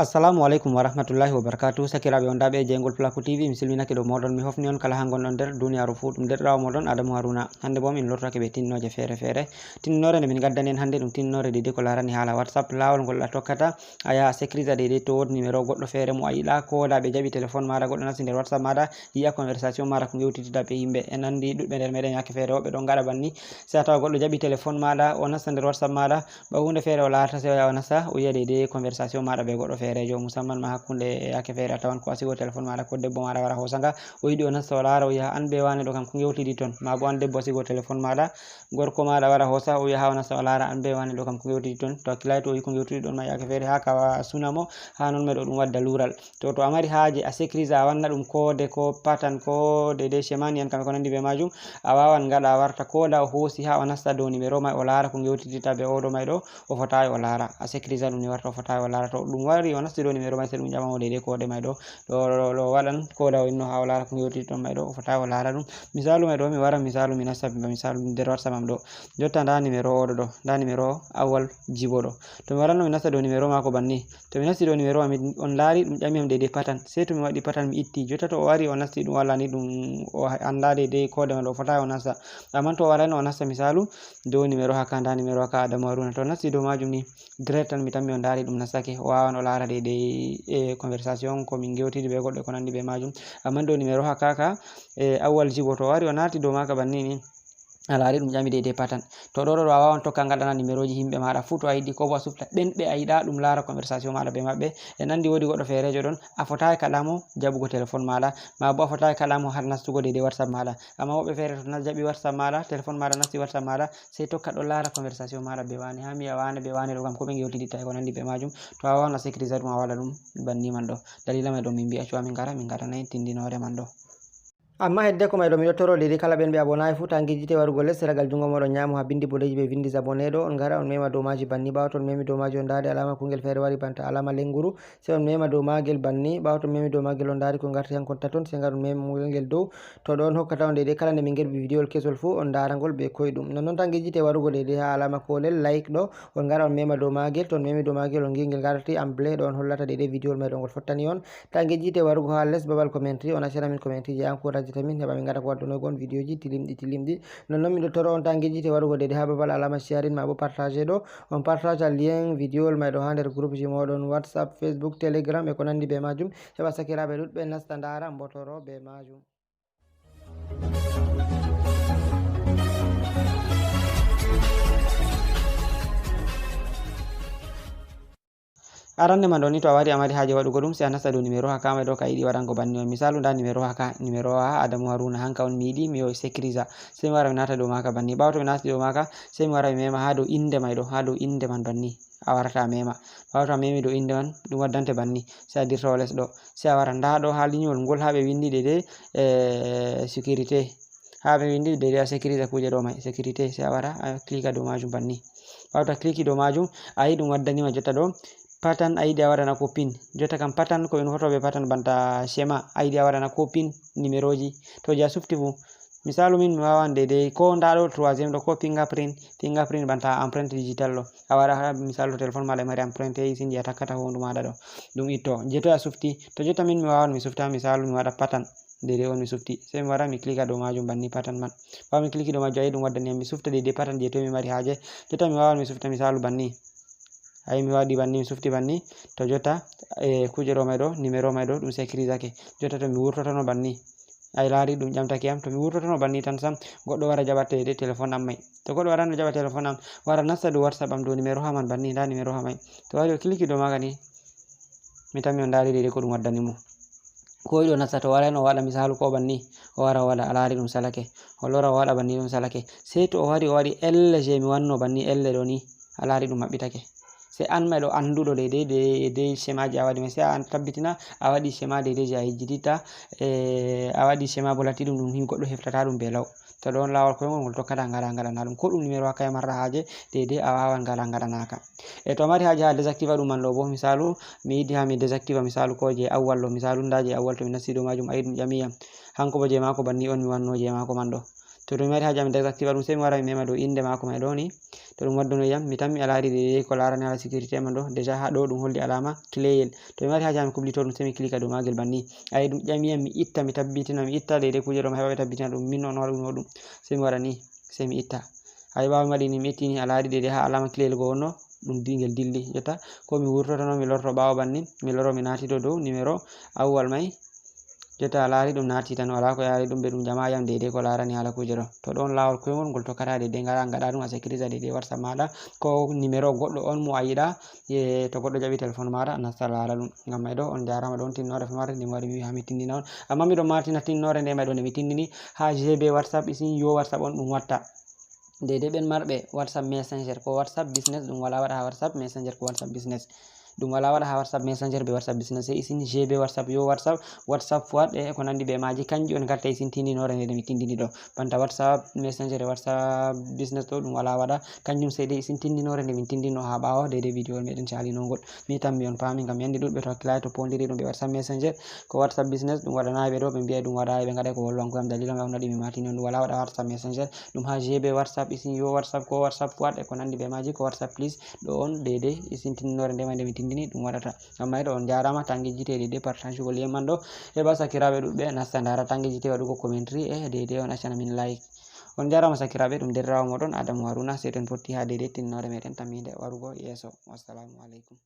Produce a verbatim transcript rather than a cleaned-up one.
Assalamu aleykum wa rahmatullahi wa barakatuh. Sakiraaɓe wondaaɓe e jeyngol Placo T V, mi silminake dow mooɗon, mi hofni on kala haa ngonɗon nder duniyaaru fuu. Ɗum deerɗiraawo mooɗon Adamu Haruna. Hannde boo min lortake bee tinnooje feere-feere. Tinnoore nde min ngaddani en hannde ɗum tinnoore deydey ko laarani haala WhatsApp, laawol ngol a tokkata, a yaha a sécurisa deydey to woodi numéro goɗɗo feere mo a yiɗaa kooda ɓe jaɓi téléphone maaɗa, goɗɗo nasti nder WhatsApp maaɗa, yi'a conversation maaɗa ko ngewtitiɗaa bee yimɓe. En anndi ɗuuɗɓe nder meeɗen yaake feere woɓɓe ɗon ngaɗa banni. Sey a tawa goɗɗo jaɓi téléphone maaɗa, o nasta nder WhatsApp maaɗa, ba huunde feere o laarata, sey o yaha o nasta, o yi'a deydey conversation maaɗa bee goɗɗo feereejo, musamman ma hakkunde yaake feere a tawan ko a sigo téléphone maaɗa, ko debbo maaɗa wara hoosa nga, o yiɗi o nasta o laara, o yi'a an bee waane ɗo kam ko ngewtiɗi ton, maa boo an debbo a sigo téléphone maaɗa, gorko maaɗa wara hoosa, o yi'a haa o nasta o laara an bee waane ɗo kam ko ngewtiɗi ton. To a hakkilaayi to o yi'i ko ngewtiɗi ɗon ma yaake feere haa ka wa-, suna mo, haa non ma ɗo ɗum wadda luural. To, to a mari haaje a sécurisa, a wanna ɗum koode ko patan ko deydey schéma ni en kam e ko nanndi bee maajum, a waawan ngaɗa a warta kooda o hoosi haa o nasta dow numéro may o laara ko ngewtititta bee oo ɗo may ɗo, o fotaayi o laara. A sécurisa ɗum ni warta o fotaayi o laara. To ɗum wari o nasti dow numéro may sey ɗum ƴama mo deydey koode may ɗo, ɗo, ɗo, ɗo waɗan kooda o inno haa o laara ko ngewtititta may ɗo, o fotaayi o laara ɗum. Misaalu may ɗo mi wara misaalu mi nasta ba misaalu nder WhatsApp am ɗo. Jotta ndaa numéro oo ɗo, ndaa numéro Awwal Jibo ɗo. To mi waranno mi nasta dow numéro maako banni. To mi nasti dow numéro am, on laari ɗum ƴami am deydey patan. Sey to mi waɗi patan mi itti. Jotta to o wari o nasti ɗum wallani ɗum o anndaa deydey koode man ɗo o fotaay o nasta. Ammaa to o warayno o nasta misaalu dow numéro haka, ndaa numéro haka Adamu Haruna. To o nasti dow maajum ni direct tan mi tammi o ndaari ɗum nastake. O waawan o laara deydey e conversation ko min ngewtidi bee goɗɗo e ko nanndi bee maajum. Ammaa dow numéro haka ka e Awwal Jibo to o wari o naati dow maaka banni ni. A laari ɗum ƴami deydey patan. To ɗo ɗo a waawan tokka ngaɗana numéroji yimɓe maaɗa fuu to a yiɗi, koo boo a sufta ɓen ɓe a yiɗaa ɗum laara conversation maaɗa bee maɓɓe. En anndi woodi goɗɗo feereejo ɗon, a fotaay kaɗa mo jaɓugo téléphone maaɗa, maa boo a fotaay kaɗa mo har nastugo deydey WhatsApp maaɗa. Ammaa woɓɓe feere to na jaɓi WhatsApp maaɗa, téléphone maaɗa nasti WhatsApp maaɗa, sey tokka ɗon laara conversation maaɗa bee waane, haa mi yi'a waane bee waane ɗo kam ko ɓe ngewtiditta e ko nanndi bee maajum. To a waawan a sécurisa ɗum a waɗa ɗum banni man ɗo. Daliila may ɗo min mbi'a cuwa min ngara, min ngaɗanay tindinoore man ɗo. Ammaa heddeko may ɗo, miɗo toro deydey kala ɓen ɓe abonaay fuu, taa ngejjite warugo les seragal junngo mooɗon nyaamo haa binndi boɗeeji ɓe winndi s'abonner ɗo, on ngara on meema dow maaji banni. Ɓaawo to on meemi dow maaji on ndaari alaama kungel feere wari banta alaama lennguru, sey on meema dow maagel banni. Ɓaawo to on meemi dow maagel on ndaari ko ngarti hankon taton, sey ngaron meema ngel dow. To ɗo on hokkata on deydey kala nde min ngerɓi vidiyowol kesol fuu on ndaara ngol bee koyɗum. Nonnon taa ngejjite warugo deydey haa alaama koolel like ɗo, on ngara on meema dow maagel. To on meemi dow maagel on ngi'i ngel ngarti en bleu ɗo on hollata deydey vidiyowol may ɗo ngol fottani on. Taa ngejjite warugo haa les babal commentary, on accana min commentary je encourageta min heɓa min ngaɗa ko waddunoygo on vidéo ji tilimɗi tilimɗi. Nonnon miɗo toro on taa ngejjite warugo deydey haa babal alama sharing maa bo partage ɗo. On partage lien vidéowol may ɗo haa nder groupe ji mooɗon WhatsApp, Facebook, Telegram e ko nanndi bee maajum. Heɓa sakiraaɓe ɗuuɗɓe nasta ndaara mbotoro bee maajum. Arande man ɗo ni, to a wari a mari haaje waɗugo ɗum, sey a nasta dow numéro haka may ɗo ka yiɗi waɗango banni on. Misaalu, ndaa numéro haka, numéro ha Adamu Haruna, hanka on mi yiɗi mi yo sécurisa. Sey mi wara mi naata dow maaka banni. Ɓaawo to mi naati dow maaka, sey mi wara mi meema ha dow innde may ɗo, ha dow innde man banni. A warata a meema. Ɓaawo to a meemi dow innde man, ɗum waddante banni. Sey a dirta o les ɗo. Sey a wara ndaa ɗo ha linyol ngol ha ɓe winndi deydey, eh, sécurité. Ha ɓe winndi deydey a sécurité kuuje ɗo may, sécurité. Sey a wara a cliquea dow maajum banni. Ɓaawo to a cliquei dow maajum, a yi ɗum waddani ma jotta ɗo, patan a yiɗi a waɗana ko pin. Jotta kam patan ko ɓe nufotoo bee patan banta schéma, a yiɗi a waɗana ko pin numéroji. To je a sufti fuu. Misaalu min mi waawan deydey ko ndaa ɗo troisième ɗo ko fingerprint, fingerprint banta empreinte digitale ɗo. A wara haa misaalu to téléphone maaɗa e mari empreinte, sindi a takkata hoondu maaɗa ɗo. Ɗum itto. Je toy a sufti? To jotta min mi waawan mi sufta misaalu mi waɗa patan. Deydey on mi sufti. Sey mi wara mi cliquea dow maajum banni patan man. Ɓaawo mi cliquei dow maajum a yi ɗum waddani yam mi sufta deydey patan je toy mi mari haaje. Jotta mi waawan mi sufta misaalu banni. A yi mi waɗi banni, mi sufti banni. To jotta, eh, kuuje ɗo may ɗo, numéro may ɗo, ɗum sécurisake. Jotta to mi wurtotono banni. A yi laari ɗum ƴamtake yam. To mi wurtotono banni tan sam, goɗɗo wara jaɓa deydey téléphone am may. To goɗɗo warano jaɓa téléphone am, wara nasta dow WhatsApp am dow numéro ha man banni, ndaa numéro ha may. To wari o cliquei dow maaga ni, mi tammi o ndaari deydey ko ɗum waddani mo. Ko yiɗi o nasta to warayno o waɗa misaalu ko banni, o wara o waɗa, a laari ɗum salake. O lora o waɗa banni ɗum salake. Sey to o wari o waɗi elle je mi wanno banni elle ɗo ni, a laari ɗum maɓɓitake. Sey an may ɗo annduɗo deydey, deydey schéma ji a waɗi may, sey a tabbitina a waɗi schéma deydey je a yejjititta, eh, a waɗi schéma bo latti ɗum, ɗum hin goɗɗo heftata ɗum bee law. To ɗon laawol koyngol ngol tokkata ngaɗa, ngaɗana ɗum. Ko ɗum numéro haka e marɗa haaje, deydey a waawan ngaɗa, ngaɗanaaka. E to a mari haaje haa désactiva ɗum man ɗo bo, misaalu, mi yiɗi haa mi désactiva, misaalu, ko je Awwal ɗo, misaalu, ndaa je Awwal to mi nasti dow maajum, a yi ɗum ƴami yam. Hanko bo je maako banni on mi wanno je maako man ɗo. To To ɗum mari haaje am désactive ɗum, sey mi wara mi mema dow innde maako may ɗo ni. To ɗum wadduno yam, mi tammi a laari de ko laarani haala sécurité man ɗo. Déjà haa ɗo ɗum holli alaama cléyel. To mi mari haaje am kublito ɗum, sey mi clique dow maagel banni. Ay ɗum ƴami yam mi itta, mi tabbitina, mi itta de de kuuje ɗo mi heɓa ɓe tabbitina ɗum. Min on waɗuno ɗum. Sey mi waɗa ni, sey mi itta. Ay ɓaawo mi waɗi ni, mi itti ni, a laari de de haa alaama cléyel go wonno, ɗum di-, ngel dilli. Jotta ko mi wurtotono, mi lorto ɓaawo banni, mi loro mi naati to dow numéro Awwal may. Jotta a laari ɗum naati tan, walaa ko yaari ɗum be ɗum jama yam deydey ko laarani haala kuuje ɗo. To ɗon laawol koyngol ngol tokkata deydey, ngara ngaɗa ɗum a sécurise deydey WhatsApp maaɗa. Ko numéro goɗɗo on mo a yiɗa, e to goɗɗo jaɓi téléphone maaɗa, nasta laara ɗum. Ngam may ɗo, on jaarama ɗon tinnoore famare nde mi wari mi wi haa mi tindina on. Amma miɗo martina tinnoore nde may ɗo nde mi tindini haa G B WhatsApp, isin yo WhatsApp on ɗum watta. Deydey ɓen marɓe WhatsApp Messenger, ko WhatsApp Business ɗum wala waɗa haa WhatsApp Messenger, ko WhatsApp Business. Ɗum wala waɗa haa WhatsApp Messenger be WhatsApp Business, sey isin G B WhatsApp, yo WhatsApp, WhatsApp Fuad e ko nandi be maaji, kanji on ngatta isin tindinoore nde mi tindini ɗo. Banta WhatsApp Messenger e WhatsApp Business ɗo ɗum wala waɗa, kanjum sey dei isin tindinoore nde min tindino haa ɓaawo, deydey video meɗen caalinongol. Mi tammi on paami, ngam yande ɗuɗɓe to hakkilaayi to pondiri ɗum be WhatsApp Messenger, ko WhatsApp Business ɗum waɗanaay ɓe ɗo, ɓe mbi'ay ɗum waɗaay, ɓe ngaɗay ko wolwanko yam. Dalila may on waɗi mi martini on ɗum wala waɗa WhatsApp Messenger, ɗum haa G B WhatsApp, isin yo WhatsApp, ko WhatsApp Fuad e ko nandi be maaji, ko WhatsApp Plus, ɗo on deydey isin tindinoore nde may nde mi tindini ɗum waɗata. Amma ɗo on jaarama, tangi jite deydey partage ko lien man ɗo, heɓa sakiraaɓe ɗuɗɓe nasta ndaara, tangi jite waɗugo commentary e deydey on accana min like. On jaarama sakiraaɓe, ɗum derraawo moɗon Adamu Haruna, sey to en potti haa deydey tinnoore meɗen tammiinde warugo yeeso. Wassalamu aleykum.